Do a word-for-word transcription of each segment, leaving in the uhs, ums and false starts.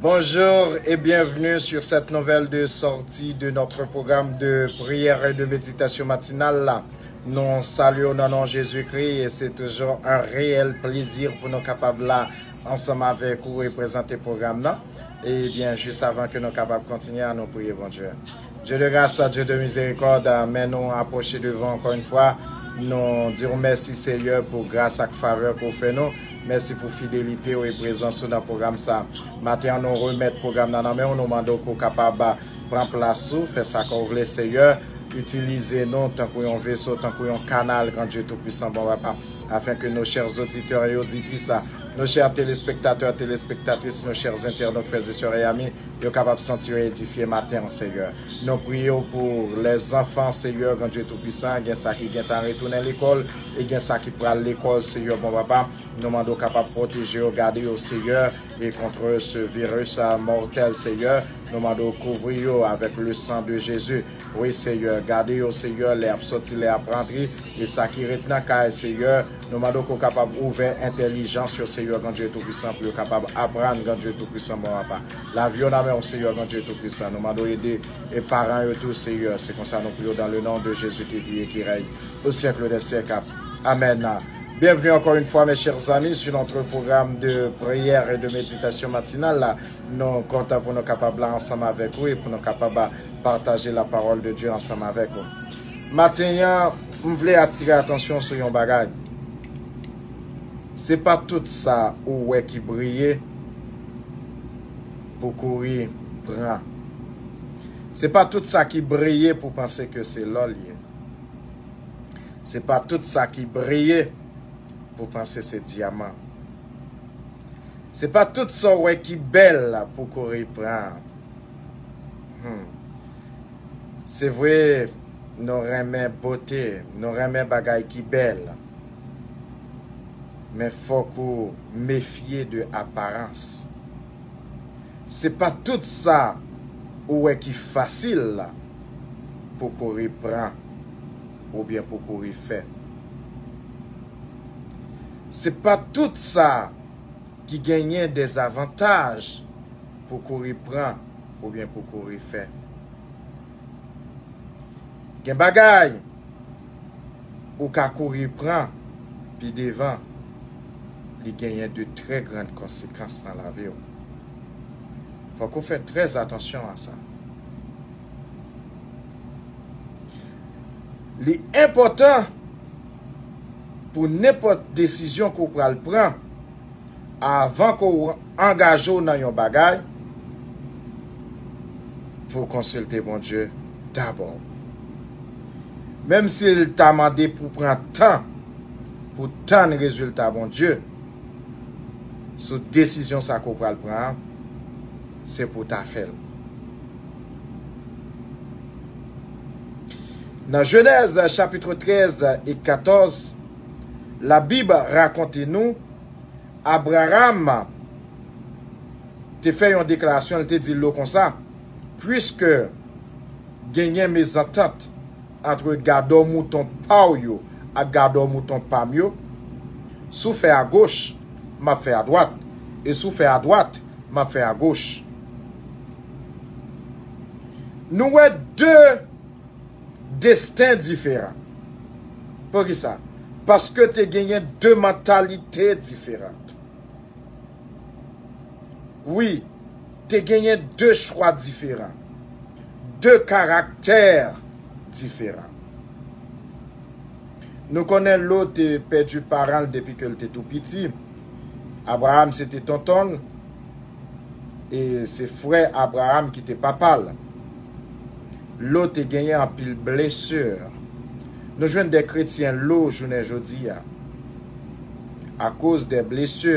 Bonjour et bienvenue sur cette nouvelle de sortie de notre programme de prière et de méditation matinale. Nous saluons dans le nom de Jésus-Christ et c'est toujours un réel plaisir pour nous capables là ensemble avec vous et présenter le programme là. Eh bien, juste avant que nous capables continuer à nous prier, bon Dieu. Dieu de grâce, Dieu de miséricorde, men nou apwoche devan ankò yon fwa. Nou di w mèsi, Seyè, pou gras ak favè ke w fè nou. Mèsi pou fidelite w e prezans ou nan pwogram sa. Maten an, nou remèt pwogram nan nan men w. Nou mande w ke w kapab pran plas ou, fè sa ke w vle, Seyè. Itilize nou tankou yon veso, tankou yon kanal, Gran Dye Toupisan, bon Papa, afin que nos chers auditeurs et auditrices, nos chers téléspectateurs, téléspectatrices, nos chers internautes, frères et sœurs et amis, yo kapab santi yo edifye maten an, Seyè. Nou priye w pou lèzanfan, Seyè, Gran Dye Toupisan, gen sa ki gentan retounen lekòl, e gen sa ki pral lekòl, Seyè, bon Papa. Nou mande w kapab pwoteje yo, gade yo, Seyè, e contre ce virus, euh, mortel, Seyè. Nou mande w kouvri yo avec le sang de Jésus. Wi, Seyè, gade yo, Seyè, lè y ap soti, lè y ap rantre, e sa ki ret nan kay, Seyè, nou mande w ke w kapab ouvè entèlijans yo, Seyè, Gran Dye Toupisan, pou yo kapab aprann, Gran Dye Toupisan, bon Papa. Lavi yo nan men w, Seyè, Gran Dye Toupisan. Nou mande w ede e paran yo tou, Seyè. Se konsa nou priye w dans le nom de Jésus qui vit et qui règne au siècle des siècles. Amen. Bienvenue encore une fois, mes chers amis, sur notre programme de prière et de méditation matinale. Nou kontan pou nou kapab la ansanm avèk ou e pou nou kapab pataje la parole de Dieu ansanm avèk ou. Maten an, m vle atire atansyon sou yon bagay. Se pa tout sa ou wè ki briye pou kouri pran. Se pa tout sa ki briye pou panse ke se lò l ye. Se pa tout sa ki briye pou panse se dyaman. Se pa tout sa w wè ki bèl pou kouri pran. Hmm. Se vre, nou renmen bote, nou renmen bagay ki bèl. Men fòk ou mefye de aparans. Se pa tout sa ou wè ki fasil pou kouri pran oubyen pou kouri fè. Se pa tout sa ki genyen dezavantaj pou kouri pran oubyen pou kouri fè. Gen bagay ou ka kouri pran pi devan, li genyen de trè grann konsekans nan lavi w. Fòk ou fè trè atansyon a sa. Li enpòtan pou nenpòt desizyon ke w pral pran, avan ke w angaje w nan yon bagay, pou w konsilte Bondye dabò. Menm si l ta mande pou pran tan pou tann rezilta Bondye sou desizyon sa ke w pral pran an, se pou w ta fè l. Nan Jenèz chapit trèz e katòz, Labib rakonte nou Abraram te fè yon deklarasyon, li te di Lo konsa, puiske genyen mezantant ant gadò mouton pa w yo ak gadò mouton pa m yo, si w fè agoch, m ap fè adwat, e si w fè adwat, m ap fè agoch. Nou wè de desten diferan. Poukisa? Paske te genyen de mantalite diferan. Wi, te genyen de chwa diferan, de karaktè diferan. Nou konnen Lo te pèdi paran l depi ke l te tou piti. Abraram se te tonton l, e se frè Abraram ki te papa l. Lo te genyen anpil blesi. Nou jwenn de kretyen Lo jounen jodi a. Akoz de blesi,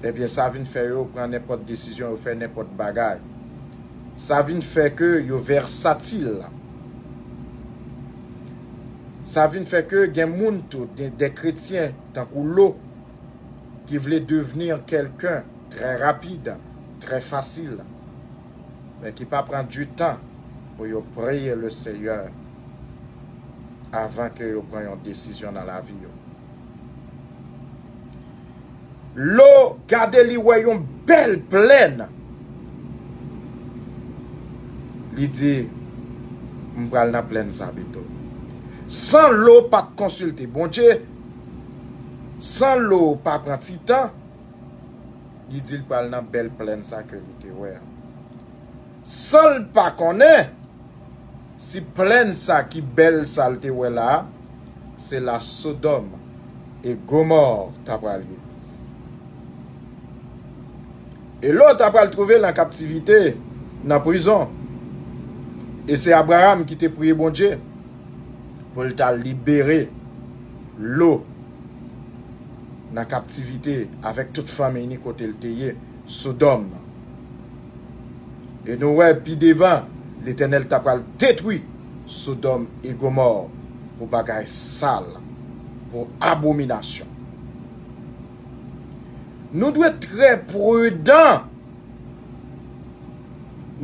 ebyen, sa vin fè yo pran nenpòt desizyon, yo fè nenpòt bagay. Sa vin fè ke yo vèsatil. Sa vin fè ke gen moun tou, de, de kretyen tankou Lo, ki vle devni kèlken trè rapid, trè fasil, men ki pa pran di tan pou yo priye le Seyè avan ke yo pran yon desizyon nan lavi yo. Lo Gade, li wè yon bèl plèn. Li di, "M pral nan plèn sa pito." San Lo pa t konsilte Bondye, san Lo pa pran ti tan, li di l pral nan bèl plèn sa ke li te wè a. San l pa konnen si plèn sa ki bèl sa l te wè la a, se la Sodòm e Gomò ta pral ye. E Lo ta pral twouve l nan kaptivite, nan prizon. E se Abraram ki te priye Bondye pou l ta libere Lo nan kaptivite avèk tout fanmi ni kote l te ye, Sodòm. E nou wè pi devan, Letènèl ta pral detwi Sodòm e Gomò pou bagay sal, pou abominasyon. Nou dwe trè pridan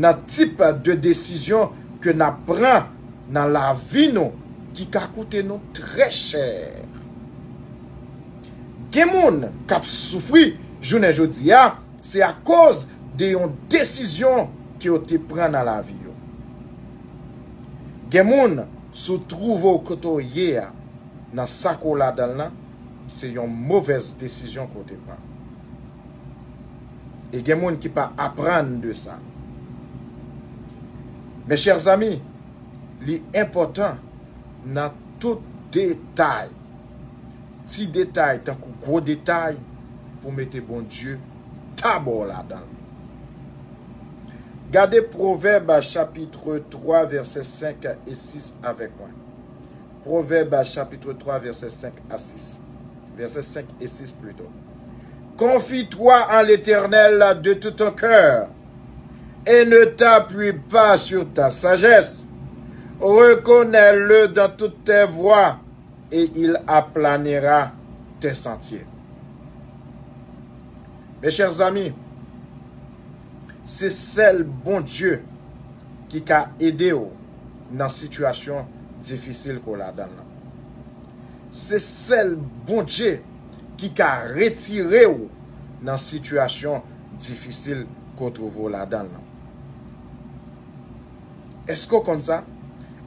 nan tip de desizyon ke n ap pran nan lavi nou ki ka koute nou trè chè. Gen moun k ap soufri jounen jodi a, se akoz de yon desizyon ke yo te pran nan lavi yo. Gen moun, si w twouve w kote w ye a, nan sa ke w ladan l lan, se yon movèz desizyon ke w te pran. E gen moun ki pa aprann de sa. Mes chers amis, li enpòtan nan tout detay, ti detay tankou gwo detay, pou mete Bondye dabò ladan l. Gade Pwovèb chapit twa, vèsè senk e sis avèk mwen. Pwovèb chapit twa, vèsè senk a sis. Vèsè senk e sis plito. Confie-toi en l'Éternel de tout ton cœur et ne t'appuie pas sur ta sagesse. Reconnais-le dans toutes tes voies et il aplanira tes sentiers. Mes chers amis, se sèl Bondye ki ka ede w nan sitiyasyon difisil ke w ladan l lan. Se sèl Bondye ki ka retire w nan sitiyasyon difisil ke w twouve w ladan l lan. Èske w konn sa?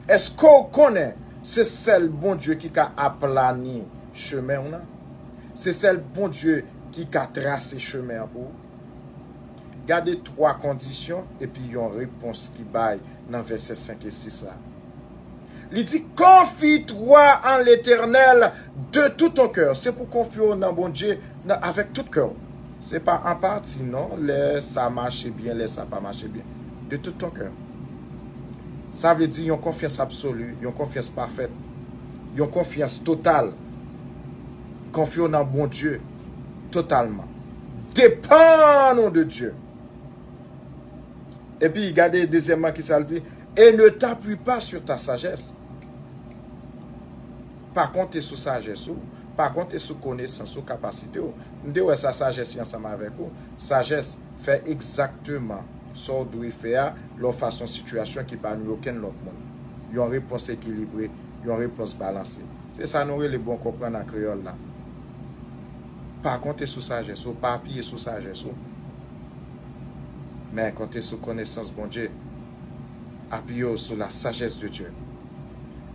Èske w konnen se sèl Bondye ki ka aplani chemen w nan? Se sèl Bondye ki ka trase chemen an pou ou? Gade twa kondisyon epi yon repons ki bay nan vèsè senk e sis la. Li di, confie-toi en l'Éternel de tout ton cœur. Se pou konfye w nan Bondye nan, avèk tout kè w. Se pa an pati, non. Lè sa mache byen, lè sa pa mache byen. De tout ton cœur. Sa vle di yon konfyans absoli, yon konfyans pafèt, yon konfyans total. Konfye w nan Bondye totalman. Dépendons de Dieu. Epi, gade dezyèmman ki sa l di, et ne t'appuie pas sur ta sagesse. Pa konte sou sajès ou, pa konte sou konesans ou, kapasite w. M te wè sa sajès li ansanm avèk ou. Sajès, fè egzakteman sa w dwe fè a, lè w fas yon sitiyasyon ki pa nwi okenn lòt moun. Yon repons ekilibre, yon repons balanse. Se sa nou rele bon konprann an kreyòl la. Pa konte sou sajès ou, pa apiye sou sajès ou. Men konte sou konesans Bondye. Apiye w sou la sagesse de Dieu.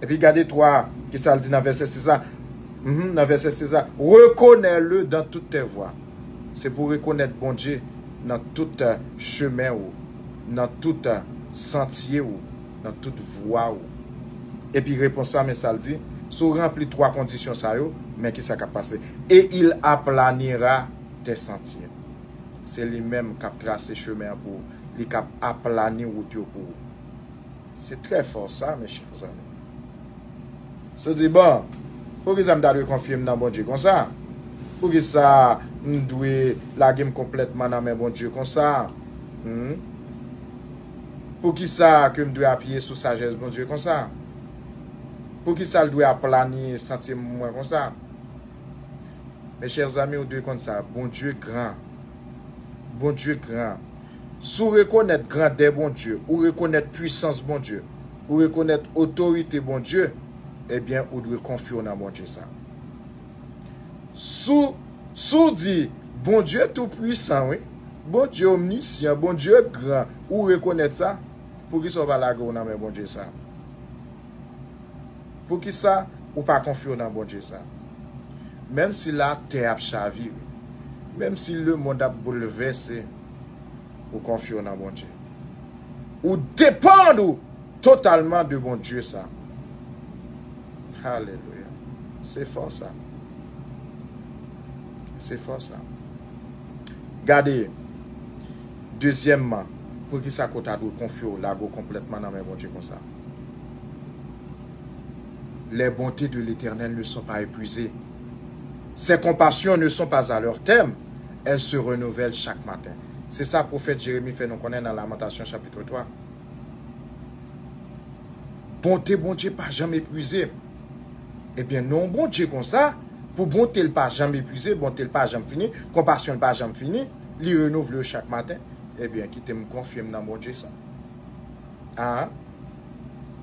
Epi gade twa, ki sa l di nan vèsè sis la? Mhm, nan vèsè sis la, reconnais-le dans toutes tes voies. Se pou rekonèt Bondye nan tout, eh, chemen ou, nan tout, eh, santye ou, nan tout vwa ou. Epi repons la, men sa l di, si w ranpli twa kondisyon sa yo, men ki sa k ap pase. Et il aplanira tes sentiers. Se li menm k ap trase chemen an pou ou. Li k ap aplani wout yo pou ou. Se trè fò sa, mes chers amis. Si w di, bon, poukisa m ta dwe konfye m nan Bondye konsa? Poukisa m dwe lage m konplètman nan men Bondye konsa? Hmm? Poukisa ke m dwe apiye sou sajès Bondye konsa? Poukisa l dwe aplani santye mwen konsa? Mes chers amis, ou dwe konn sa, Bondye gran. Bondye gran. Si w rekonèt grandè Bondye, ou rekonèt pwisans Bondye, ou rekonèt otorite Bondye, ebyen, ou dwe konfye w nan Bondye sa. Si w, si w di, Bondye tou pwisan, wi. Bondye omnisyan, Bondye gran. Ou rekonèt sa? Poukisa w pa lage w nan men Bondye sa? Poukisa ou pa konfye w nan Bondye sa? Menm si latè ap chavire, menm si lemonn ap boulvèse, ou konfye w nan Bondye. Ou depann ou totalman de Bondye sa. Alelouya. Se fò sa. Se fò sa. Gade, dezyèmman, poukisa ke w ta dwe konfye w, lage w konplètman nan men Bondye konsa? Les bontés de l'Éternel ne sont pas épuisées. Ses compassions ne sont pas à leur terme. Elles se renouvellent chaque matin. Se sa pwofèt Jeremi fè nou konnen nan Lamantasyon chapit twa. Bonte Bondye pa janm epuize. Ebyen, nan yon Bondye konsa, pou bonte l pa janm epuize, bonte l pa janm fini, konpasyon l pa janm fini, li renouvle yo chak maten, ebyen, kite m konfye m nan Bondye sa. A?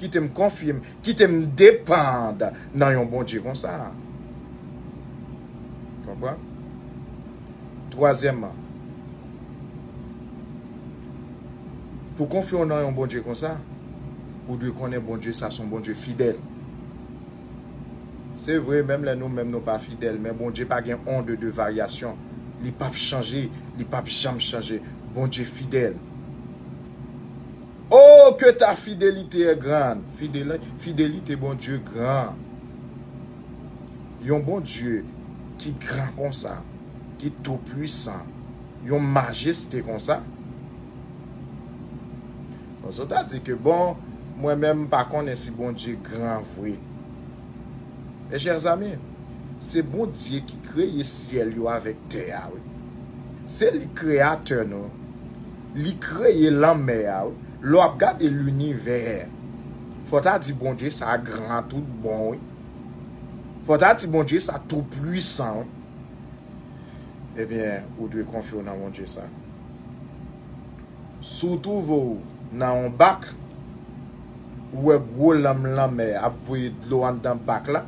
Kite m konfye m, kite m depann nan yon Bondye konsa. Konprann? Twazyèmman, pou konfye w nan yon Bondye konsa, ou dwe konnen Bondye sa se yon Bondye fidèl. Se vre, menm lè nou menm nou pa fidèl, men Bondye pa gen onde de varyasyon. Li p ap chanje, li p ap janm chanje. Bondye fidèl. Oh, que ta fidélité est grande. Fidèl, fidelite Bondye gran. Yon Bondye ki gran konsa, ki tou pwisan, yon majeste konsa. Bon, sa ta di ke, bon, mwen menm m pa konnen si Bondye gran vre. Mes chers amis, se Bondye ki kreye syèl yo avèk tè a, wi. Se li kreyatè nou. Li kreye lanmè a, wi. Lè w ap gade linivè, fò ta di Bondye sa gran tout bon, wi. Fò ta di Bondye sa tou pwisan, wi. Ebyen, ou dwe konfye w nan Bondye sa. Si w twouve w nan yon bak, ou wè gwo lanm lanmè ap voye dlo anndan bak la,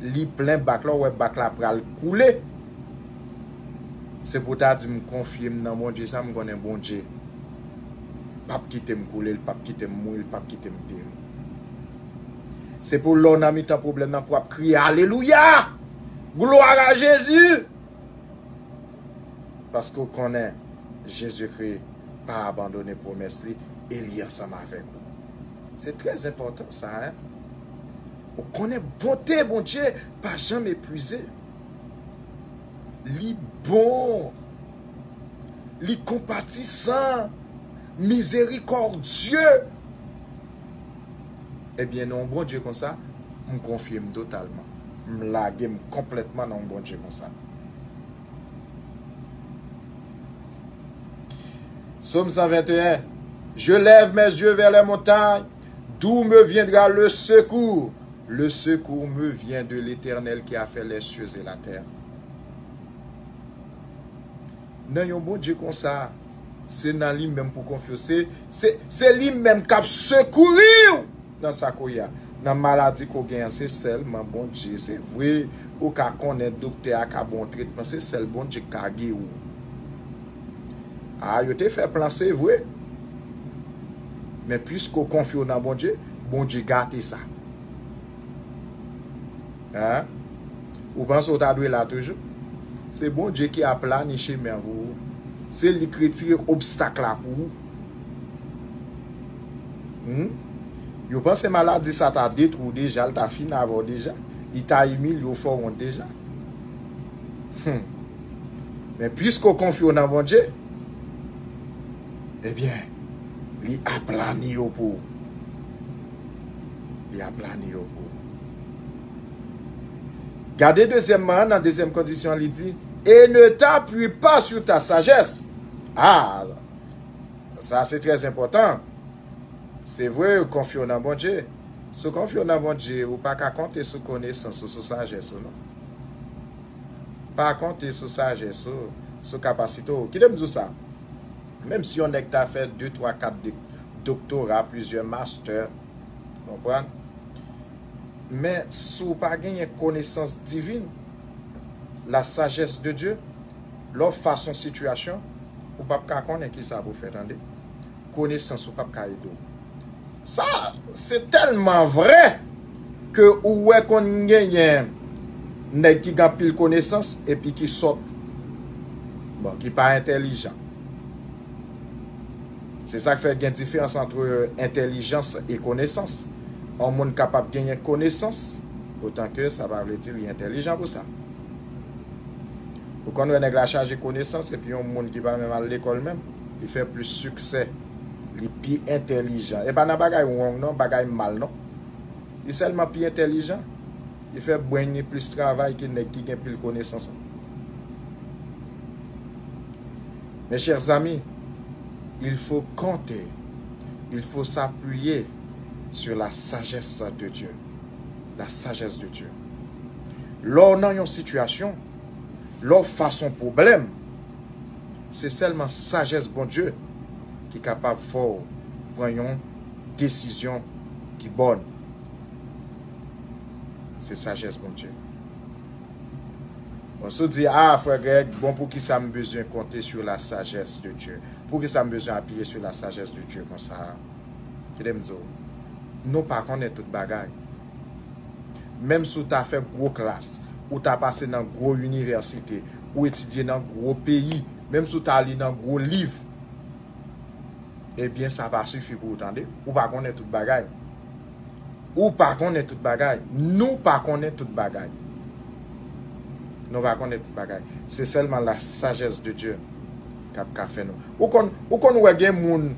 li plen bak la, ou wè bak la pral koule. Se pou w ta di, "M konfye m nan Bondye sa, m konnen Bondye p ap kite m koule, l p ap kite m mouri, l p ap kite m peri." Se pou lè w nan mitan pwoblèm nan, pou w ap kriye, "Alelouya! Glwa a Jezi!" Paske w konnen Jezikri pa abandone pwomès li e li ansanm avèk ou. Se trè enpòtan sa, en. Ou konnen bonte Bondye pa janm epuize. Li bon. Li konpatisan. Mizerikòdye. Ebyen, nan yon Bondye konsa, m konfye m totalman. M lage m konplètman nan yon Bondye konsa. Psaume cent vingt et un. Je lève mes yeux vers les montagnes, d'où me viendra le secours? Le secours me vient de l'Éternel qui a fait les cieux et la terre. Nan yon Bondye konsa, se nan li menm pou konfye w. Se, se, se li menm k ap sekouri w nan sa ke w ye a. Nan maladi ke w gen an, se sèlman Bondye. Se vre, ou ka konnen doktè a ka ba w tretman, se sèl Bondye k ka geri w. A, yo te fè plan, se vre. Men piske w konfye w nan Bondye, Bondye gate sa. Hein? Ou panse w ta dwe la toujou? Se Bondye ki aplani chemen an pou ou. Se li k retire obstak la pou ou. Hmm? Yo panse maladi sa ta detwi w deja, l ta fini avè w deja, li ta imilye w, fè w wont deja. Hmm. Men piske w konfye w nan Bondye, ebyen, li aplani yo pou ou. Li aplani yo pou ou. Gade dezyèmman, nan dezyèm kondisyon, li di, et ne t'appuie pas sur ta sagesse. Ah, sa se trè enpòtan. Se vre, konfye w nan Bondye. Si w konfye w nan Bondye, ou pa ka konte sou konesans ou, sou sajès ou, non. Pa konte sou sajès ou, sou kapasite w. Kite m di w sa. Menm si yon nèg ta fè de, twa, kat de, doktora, plizyè mastè, konprann? Men si w pa genyen konesans divin, la sagesse de Dieu, Lè w fas yon sitiyasyon, ou p ap ka konnen ki sa pou w fè, tande. Konesans ou p ap ka ede w. Sa, se tèlman vrè ke ou wè konn genyen nèg ki gen anpil konesans epi ki sòt, bon, ki pa entèlijan. Se sa k fè gen diferans ant entèlijans e konesans. Yon moun kapab genyen konesans, otan ke sa pa vle di li entèlijan pou sa. Ou konn wè nèg la chaje konesans, epi yon moun ki pa menm al lekòl menm, li fè plis siksè, li pi entèlijan. E pa nan bagay wrong non, bagay mal non. Li sèlman pi entèlijan. Li fè brain li plis travay ke nèg ki gen pil konesans. Mes chers amis, il faut compter, il faut s'appuyer sur la sagesse de Dieu. La sagesse de Dieu. Lè w nan yon sitiyasyon, lè w fas yon pwoblèm, se sèlman sajès Bondye ki kapab fè w pran yon desizyon ki bòn. Se sajès Bondye. Bon, si w di, ah, frè Greg, bon, poukisa m bezwen konte sur la sagesse de Dieu? Poukisa m bezwen apiye sur la sagesse de Dieu konsa? Kite m di w, nou pa konnen tout bagay. Menm si w ta fè gwo klas, ou ta pase nan gwo inivèsite, ou etidye nan gwo peyi, menm si w ta li nan gwo liv, ebyen, sa pa sifi pou ou, tande. Ou pa konnen tout bagay. Ou pa konnen tout bagay. Nou pa konnen tout bagay. Nou pa konnen tout bagay. Se sèlman la sagesse de Dieu k ap ka fè nou. Ou konn, ou konn wè gen moun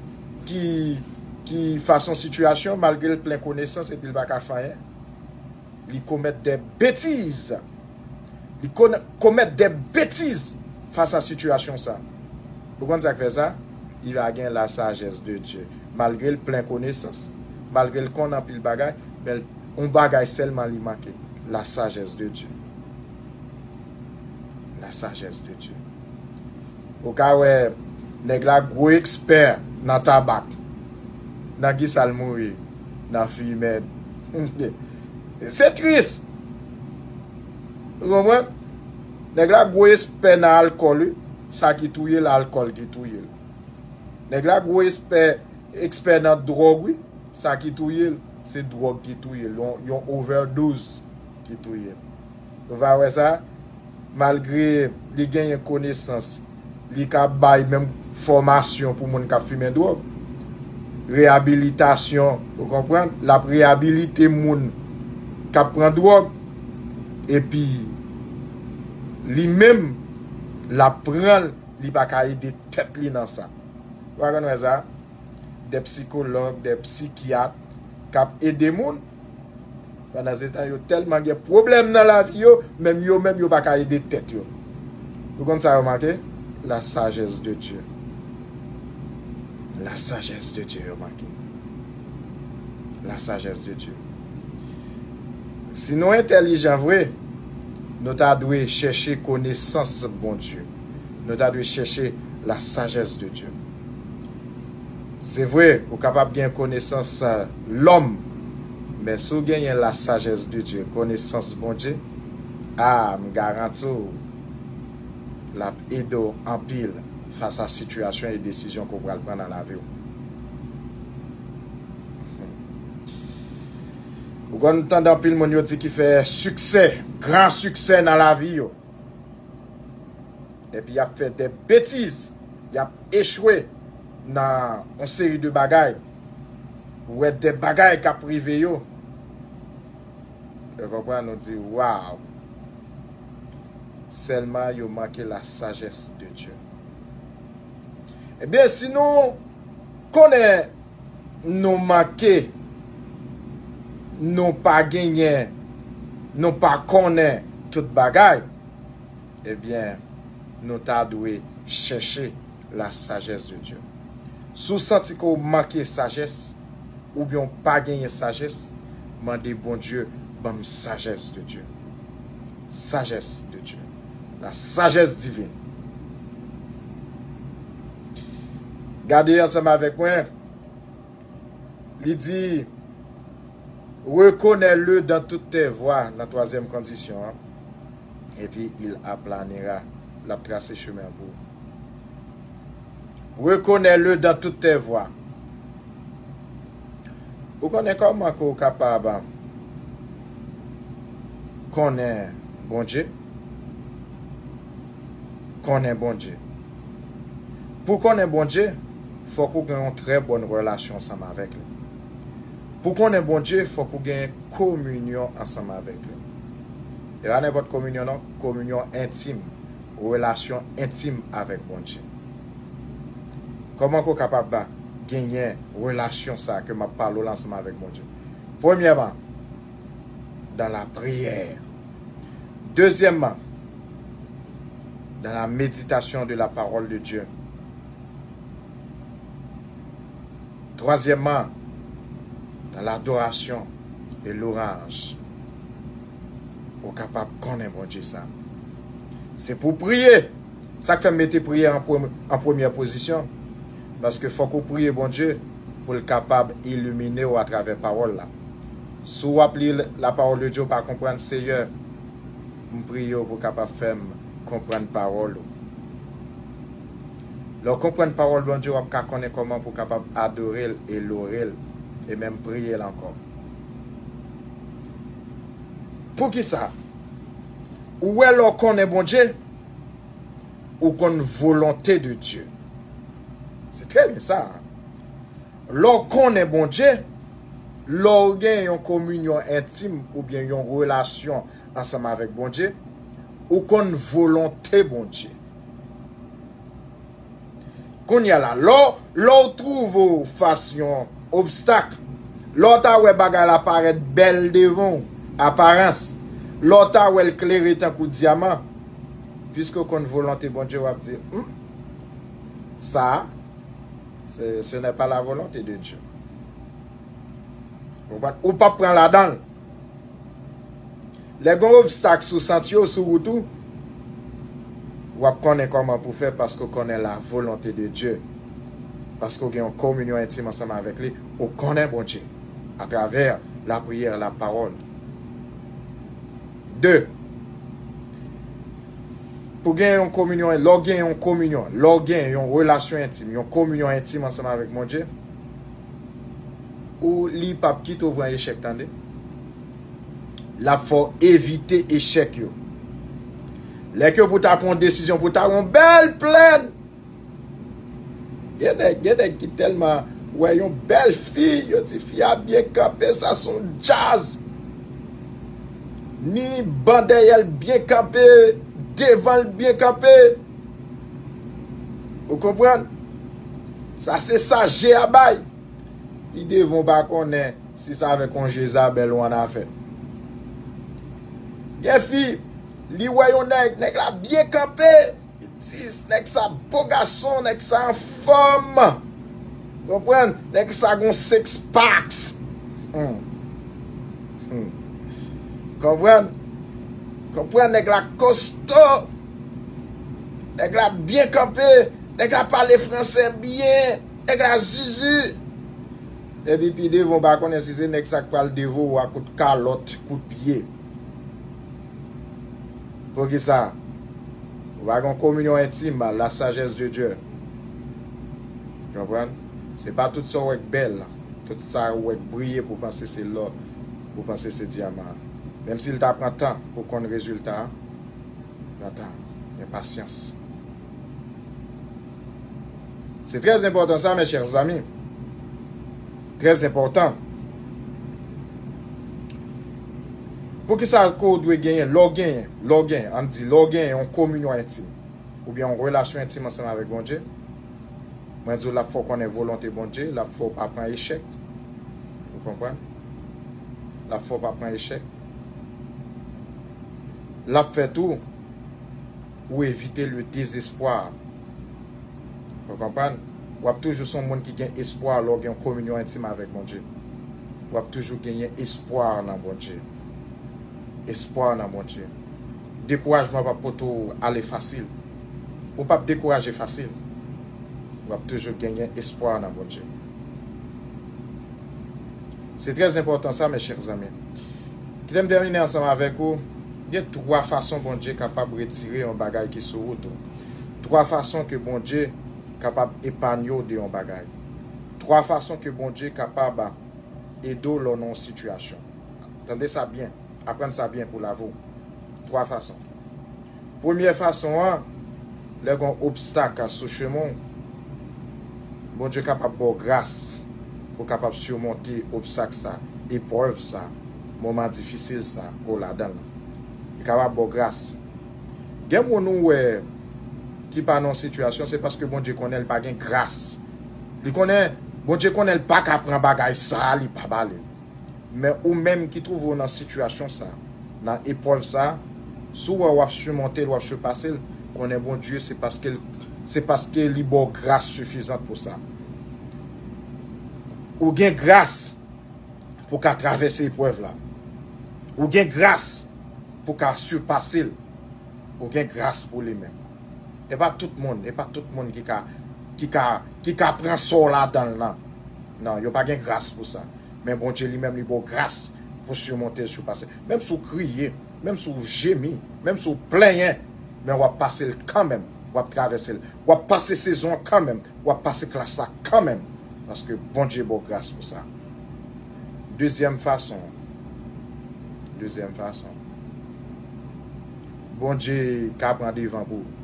ki, ki fas yon sitiyasyon, malgre l plen konesans epi l pa ka fè anyen. Li komèt de betiz. Li kon-, komèt de betiz fas a sitiyasyon sa. Ou konn sa k fè sa? Li pa gen la sagesse de Dieu. Malgre l plen konesans, malgre l konn anpil bagay, men yon bagay sèlman li manke, la sagesse de Dieu. La sagesse de Dieu. Ou ka wè nèg la gwo ekspè nan tabak. Nan ki sa l mouri? Nan fimen. Se tris. Ou konprann? Nèg la gwo ekspè nan alkòl, wi. Sa ki touye l, alkòl ki touye l. Nèg la gwo ekspè, ekspè nan dwòg, wi. Sa ki touye l, se dwòg ki touye l. Yon, yon overdose ki touye l. Ou va wè sa, malgre li genyen konesans, li ka bay menm fòmasyon pou moun k ap fimen dwòg. Reyabilitasyon, ou konprann? L ap reyabilite moun k ap pran dwòg. Epi, li menm, l ap pran l, li pa ka ede tèt li nan sa. Ou pa konn wè sa? De psikològ, de psikyat k ap ede moun. Pandansetan, yo tèlman gen pwoblèm nan lavi yo, menm yo menm yo pa ka ede tèt yo. Ou konn sa yo make? La sagesse de Dieu. La sagesse de Dieu yo make. La sagesse de Dieu. Si nou entèlijan vre, nou ta dwe chèche konesans Bondye. Nou ta dwe chèche la sagesse de Dieu. Se vre, ou kapab gen konesans, euh, lòm, men si w genyen la sagesse de Dieu, konesans Bondye, a, m garanti w, l ap ede w anpil fas a sitiyasyon e desizyon ke w pral pran nan lavi w. Ou konn tande anpil moun yo di ki fè siksè, gran siksè nan lavi yo. Epi y ap fè de betiz, y ap echwe nan yon seri de bagay. Ou wè de bagay k ap rive yo. Ou konprann, nou di, waw. Sèlman yo manke la sagesse de Dieu. Ebyen, si nou konnen nou manke, nou pa genyen, nou pa konnen tout bagay, ebyen, nou ta dwe chèche la sagesse de Dieu. Si w santi ke w manke sajès, oubyen w pa genyen sajès, mande Bondye ban m sajès de Dieu. Sagesse de Dieu. La sagesse divine. Gade ansanm avèk mwen. Li di, reconnais-le dans toutes tes voies, nan twazyèm kondisyon an. Epi, il aplanira l ap trase chemen an pou ou. Reconnais-le dans toutes tes voies. Ou konnen kòman ke w kapab konnen Bondye? Konnen Bondye. Pou konnen Bondye, fòk ou gen yon trè bòn relasyon ansanm avèk li. Pou konnen Bondye, fòk ou gen kominyon ansanm avèk li. E pa nenpòt kominyon non, kominyon entim, relasyon entim avèk Bondye. Kòman ke w kapab genyen relasyon sa ke m ap pale w la ansanm avèk Bondye? Premyèman, dans la prière. Deuxièmement, dans la méditation de la parole de Dieu. Troisièmement, dans l'adoration et louange. Ou kapab konnen Bondye sa. Se pou priye. Sa k fè m mete priyè an premye, an premyè pozisyon. Paske fòk ou priye Bondye pou l kapab ilimine w atravè pawòl la. Si w ap li la parole de Dieu, w pa konprann, Seyè, m priye w pou w kapab fè m konprann pawòl ou. Lè w konprann pawòl Bondye, w ap ka konnen kòman pou w kapab adore l e lore l, e menm priye l ankò. Poukisa? Ou wè, lè w konnen Bondye, ou konn volonte de Dye. Se trè byen sa. Lè w konnen Bondye, lè w gen yon kominyon entim oubyen yon relasyon ansanm avèk Bondye, ou konn volonte Bondye. Kounye a la, lè w, lè w twouve w fas yon obstak, lè w ta wè bagay la parèt bèl devan w, aparans, lè w ta wè l klere tankou dyaman, piske w konn volonte Bondye, w ap di, hmm, sa, ce, ce n'est pas la volonté de Dieu. Ou pa, ou p ap pran ladan l. Lè gen yon obstak sou santye w, sou wout ou, w ap konnen kòman pou fè paske w konnen la volonte de Dye. Paske w gen yon kominyon entim ansanm avèk li, ou konnen Bondye atravè lapriyè, lapawòl. De, pou gen yon kominyon, lè w gen yon kominyon, lè w gen yon relasyon entim, yon kominyon entim ansanm avèk Bondye, ou li p ap kite w pran echèk, tande. L ap fè w evite echèk yo. Lè ke pou ta pran yon desizyon, pou ta yon bèl plèn, gen nèg, gen nèg ki tèlman wè yon bèl fi, yo di fi a byen kanpe, sa se yon djaz. Ni ban dèyè l byen kanpe, devan l byen kanpe. Ou konprann? Sa se sa je a bay. Li devan w pa konnen si se avèk yon Jezabèl ou annafè. Gen fi, li wè yon nèg, nèg la byen kanpe. Li di, nèg sa bo gason, nèg sa anfòm. Konprann? Nèg sa gon six packs. Hmm. Hmm. Konprann? Konprann, nèg la kosto. Nèg la byen kanpe. Nèg la pale fransè byen. Nèg la zuzu. Epi pi devan, w pa konnen si se nèg sa k pral devan w a kout kalòt, kout pye. Poukisa? Ou pa gen yon kominyon entim, la sagesse de Dieu. Konprann? Se pa tout sa w wè k bèl, tout sa w wè k briye pou w panse se lò, pou w panse se dyaman. Menm si l ta pran tan pou konn rezilta a, pran tan, gen pasyans. Se trè enpòtan sa, mes chers amis. Trè enpòtan. Poukisa ke w dwe genyen, lè w genyen, lè w genyen, ann di, lè w genyen yon kominyon entim, oubyen yon relasyon entim ansanm avèk Bondye, mwen di w, l ap fè w konnen volonte Bondye, l ap fè w pa pran echèk. Ou konprann? L ap fè w pa pran echèk. L ap fè tou ou evite le dezespwa. Ou konprann? W ap toujou se yon moun ki gen espwa lè w gen yon kominyon entim avèk Bondye. W ap toujou genyen espwa nan Bondye. Espwa nan Bondye. Dekourajman p ap pote w ale fasil. Ou p ap dekouraje fasil. W ap toujou genyen espwa nan Bondye. Se trè enpòtan sa, mes chers amis. Kite m tèmine ansanm avèk ou. Gen twa fason Bondye kapab retire yon bagay ki sou wout ou. Twa fason ke Bondye kapab epanye w de yon bagay. Twa fason ke Bondye kapab ede w lè w nan yon sitiyasyon. Tande sa byen. Aprann sa byen pou lavi w. Twa fason. Premye fason an, lè gen yon obstak sou chemen w, Bondye kapab ba w gras pou w kapab simonte obstak sa, eprèv sa, moman difisil sa ke w ladan l lan. Li kapab ba w gras. Gen moun ou wè ki pa nan yon sitiyasyon, se paske Bondye konnen l pa gen gras. Li konnen, Bondye konnen l pa ka pran bagay sa, li pa ba li l. Men ou menm ki twouve w nan sitiyasyon sa, nan eprèv sa, si w wè w ap simonte l, w ap sipase l, konnen Bondye se paske l, se paske li ba w gras sifizan pou sa. Ou gen gras pou ka travèse eprèv la. Ou gen gras pou ka sipase l. Ou gen gras pou li menm. E pa tout moun, e pa tout moun ki ka, ki ka, ki ka pran sa w ladan l nan. Non, yo pa gen gras pou sa. Men Bondye li menm li ba w gras pou simonte l, sipase. Menm si w kriye, menm si w jemi, menm si w plenyen, men w ap pase l kanmenm. W ap travèse l. W ap pase sezon an kanmenm. W ap pase klas la kanmenm. Paske Bondye ba w gras pou sa. Dezyèm fason. Dezyèm fason. Bondye ka pran devan pou ou.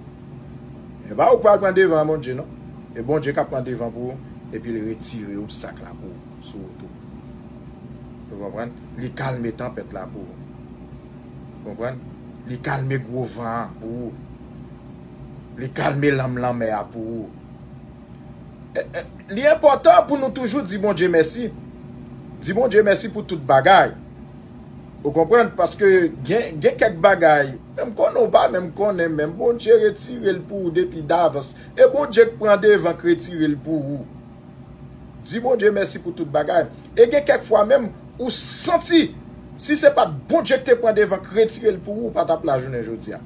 E pa ou k pral pran devan Bondye, non. E Bondye k ap pran devan pou ou, epi l retire obstak la pou ou, sou wout ou. Ou konprann? Li kalme tanpèt la pou ou. Ou konprann? Li kalme gwo van an pou ou. Li kalme lanm lanmè a pou ou. E, e, li enpòtan pou nou toujou di Bondye mèsi. Di Bondye mèsi pou tout bagay. Ou konprann? Paske gen, gen kèk bagay, menm konnen w pa menm konnen, menm Bondye retire l pou ou depi davans. E Bondye k pran devan k retire l pou ou. Di Bondye mèsi pou tout bagay. E gen kèk fwa menm, ou santi, si se pa t Bondye k te pran devan k retire l pou ou, ou pa t ap la jounen jodi a.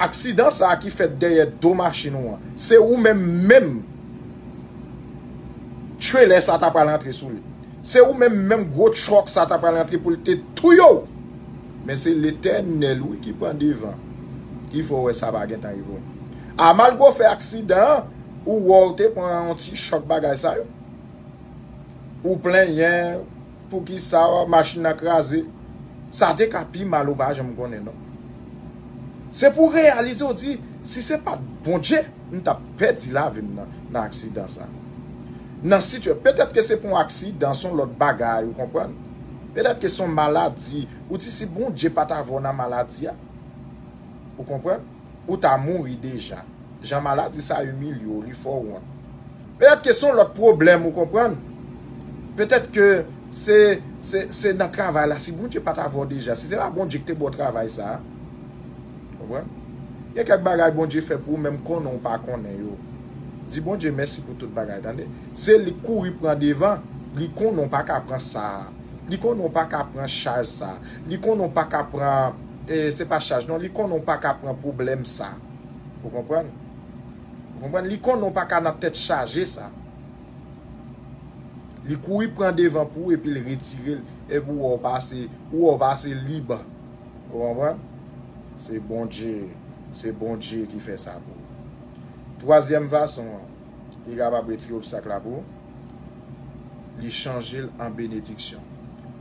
Aksidan sa a ki fèt dèyè do machin ou an, se ou menm menm trelè sa ta pral rantre sou li. Se ou menm menm gwo tròk sa ta pral rantre pou l te touye w. Men se Letènèl, wi, ki pran devan, ki fè w wè sa pa gentan rive w. A malgre w fè aksidan an, ou wè w te pran yon ti chòk bagay sa yo. Ou plenyen, poukisa machin nan kraze? Sa te ka pi mal, ou pa janm konnen, non. Se pou w reyalize, w di, si se pa t Bondye, m t ap pèdi lavi m nan, nan aksidan sa. Nan sitiyasyon, petèt ke se pa yon aksidan, se yon lòt bagay, ou konprann? Petèt ke se yon maladi, ou di si Bondye pa t avè w nan maladi a, ou konprann? Ou ta mouri deja. Jan maladi sa imilye w, li fè w wont. Petèt ke se yon lòt pwoblèm, ou konprann? Petèt ke se, se, se nan travay la, si Bondye pa t avè w deja, si se pa Bondye ki te ba w travay sa a, konprann? Gen kèk bagay Bondye fè pou ou, menm konnen w pa konnen yo. Di Bondye mèsi pou tout bagay, tande. Se li k kouri pran devan, li konnen w pa ka pran sa a. Li konnen w pa ka pran chaj sa a. Li konnen w pa ka pran, e, se pa chaj, non, li konnen w pa ka pran pwoblèm sa a. Ou konprann? Ou konprann? Li konnen w pa ka nan tèt chaje sa. Li kouri pran devan pou ou epi l retire l. Epi ou wè w pase, ou wè w pase lib. Ou konprann? Se Bondye, se Bondye ki fè sa pou ou. Twazyèm fason an, li kapab retire obstak la pou ou. Li chanje l an benediksyon.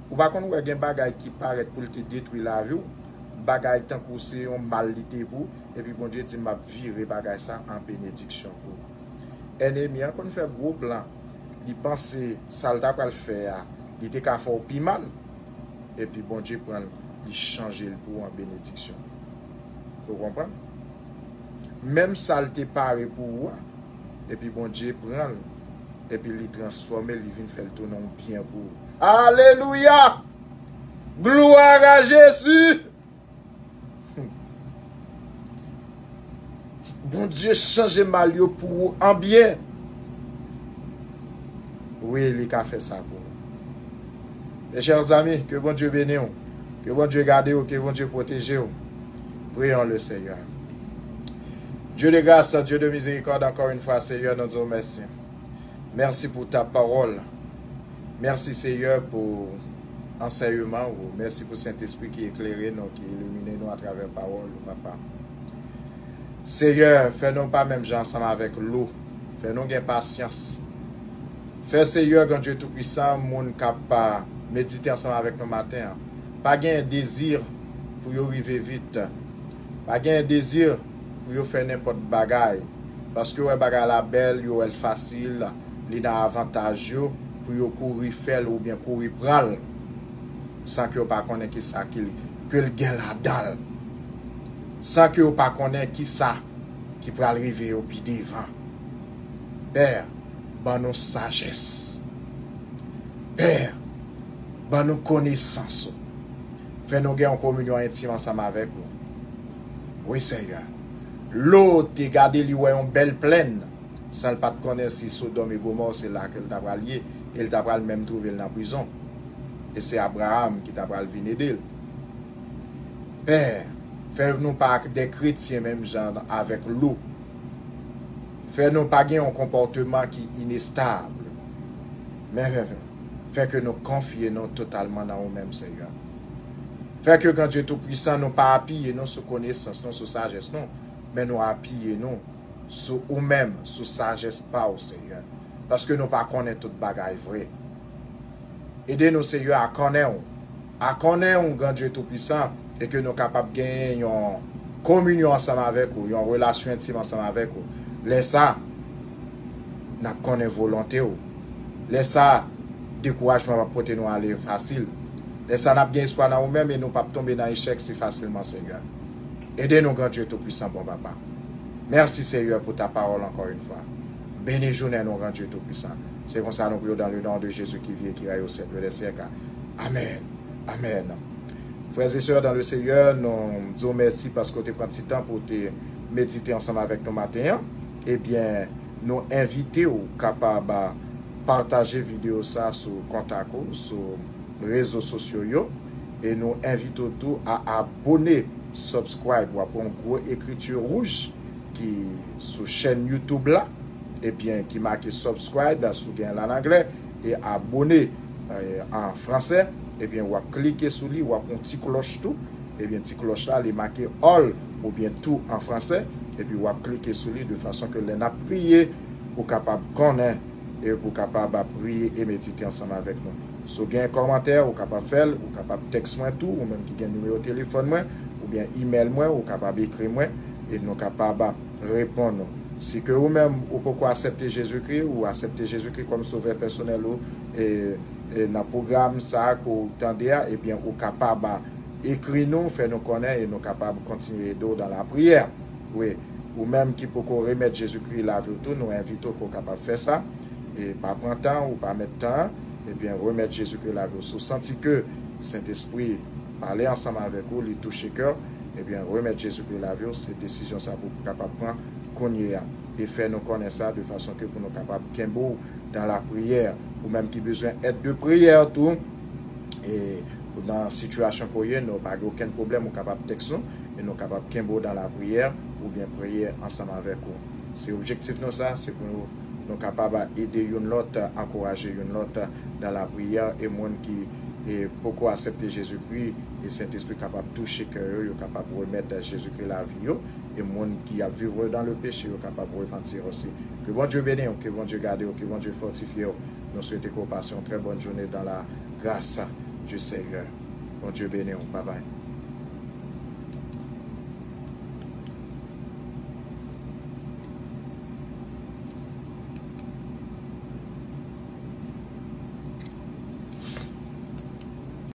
Ou pa konn wè gen bagay ki parèt pou l te detwi lavi w, bagay tankou se yon mal li te pou ou, epi Bondye di, "M ap vire bagay sa an benediksyon pou ou." Ènmi an konn fè gwo plan. Li panse sa l ta pral fè a, li te ka fè w pi mal. Epi Bondye pran l, li chanje l pou w an benediksyon. Ou konprann? Menm sa l te pare pou ou a, epi Bondye pran l, epi li transfòme l, li vin fè l tounen yon byen pou ou. Alelouya! Gloire à Jésus! Bondye chanje mal yo pou ou an byen. Wi, li ka fè sa pou ou. Mes chers amis, que Bondye beni w. Que Bondye gade w, que Bondye pwoteje w. Prions le Seigneur. Dieu de grâce, Dieu de miséricorde, encore une fois, Seigneur, nou di w mèsi. Mèsi pou ta pawòl. Mèsi, Seyè, pou ansèyman ou. Mèsi pou Sentespri ki eklere nou, ki ilimine nou atravè pawòl ou, papa. Seyè, fè nou pa menm jan ansanm avèk Lo. Fè nou gen pasyans. Fè Seyè, Gran Dye Toupisan, moun k ap, a, medite ansanm avèk nou maten an, pa gen dezi pou yo rive vit. Pa gen dezi pou yo fè nenpòt bagay. Paske yo wè bagay la bèl, yo wè l fasil, li nan avantaj yo pou yo kouri fè l oubyen kouri pran l san ke yo pa konnen ki sa ki, ke l gen ladan l. San ke yo pa konnen ki sa ki pral rive yo pi devan. Pè, ban nou sajès. Pè, ban nou konesans ou. Fè nou gen yon kominyon entim ansanm avèk ou. Wi, Seyè. Lo te gade, li wè yon bèl plèn, san l pa t konnen si Sodòm e Gomò se la ke l ta pral ye, e l ta pral menm twouve l nan prizon. E se Abraram ki ta pral vin ede l. Pè, fè nou pa de kretyen menm jan avèk Lo. Fè nou pa gen yon konpòteman ki inestab. Men fè, fè, fè ke nou konfye nou totalman nan ou menm, Seyè. Fè ke, Gran Dye Toupisan, nou pa apiye nou sou konesans nou, sou sajès nou, men nou apiye nou sou ou menm, sou sajès pa w, Seyè. Paske nou pa konnen tout bagay vre. Ede nou, Seyè, a konnen w. A konnen w, Gran Dye Toupisan, e ke nou kapab genyen yon kominyon ansanm avèk ou, yon relasyon entim ansanm avèk ou. Lè sa, n ap konnen volonte w. Lè sa, dekourajman p ap pote nou ale fasil. Lè sa, n ap gen espwa nan ou menm e nou p ap tonbe nan echèk si fasilman, Seyè. Ede nou, Gran Dye Toupisan, bon Papa. Mèsi, Seyè, pou ta pawòl ankò yon fwa. Beni jounen nou, Gran Dye Toupisan. Se konsa nou priye w dans le nom de Jésus qui vit et qui règne au siècle des siècles. Amèn. Amèn. Frè e sè dans le Seigneur, nou di w mèsi paske w te pran ti tan pou w te medite ansanm avèk nou maten an. Ebyen, nou envite w kapab pataje videyo sa sou kontak ou, sou rezo sosyo yo. E nou envite w tou a abone, subscribe. W ap wè yon gwo ekriti wouj ki sou chèn YouTube la, ebyen, ki make subscribe, si w gen l an anglè, e abone, eh, an fransè. Ebyen, w ap klike sou li, w ap wè yon ti klòch tou. Ebyen, ti klòch la, li make all oubyen tout an fransè. Epi w ap klike sou li de fason ke lè n ap priye, ou kapab konnen e pou kapab ap priye e medite ansanm avèk nou. Si w gen kòmantè, ou kapab fè l, ou kapab tèks mwen tou, ou menm ki gen nimewo telefòn mwen, oubyen imèl mwen, ou kapab ekri mwen, e nou kapab ap reponn ou. Si ke ou menm, ou poko aksepte Jezikri, ou aksepte Jezikri kòm sovè pèsonèl ou, e, e nan pwogram sa a ke w tande a, ebyen, ou kapab ekri nou, fè nou konnen, e nou kapab kontinye ede w dans la prière. Wi, ou menm ki poko remèt Jezikri lavi w tou, nou envite w ke w kapab fè sa. E pa pran tan, ou pa mèt tan, ebyen, remèt Jezikri lavi w. Si w santi ke Sentespri pale ansanm avèk ou, li touche kè w, ebyen, remèt Jezikri lavi w. Se desizyon sa pou w kapab pran kounye a. E fè nou konnen sa de fason ke pou nou kapab kenbe w dans la prière. Ou menm ki bezwen èd de priyè tou, e nan sitiyasyon ke w ye, nou pa gen okenn pwoblèm, ou kapab tèks nou, e nou kapab kenbe w dans la prière, oubyen priye ansanm avèk ou. Se objektif nou sa, se pou nou, nou kapab ede youn lòt, ankouraje youn lòt dans la prière, e moun ki, e, poko aksepte Jezikri, e Sentespri kapab touche kè yo, yo kapab remèt Jezikri lavi yo, e moun ki ap viv dans le péché, yo kapab repanti osi. Ke Bondye beni w, ke Bondye gade w, ke Bondye fòtifye w. Nou swete ke w pase yon trè bòn jounen dans la grâce du Seigneur. Bondye beni w. Babay.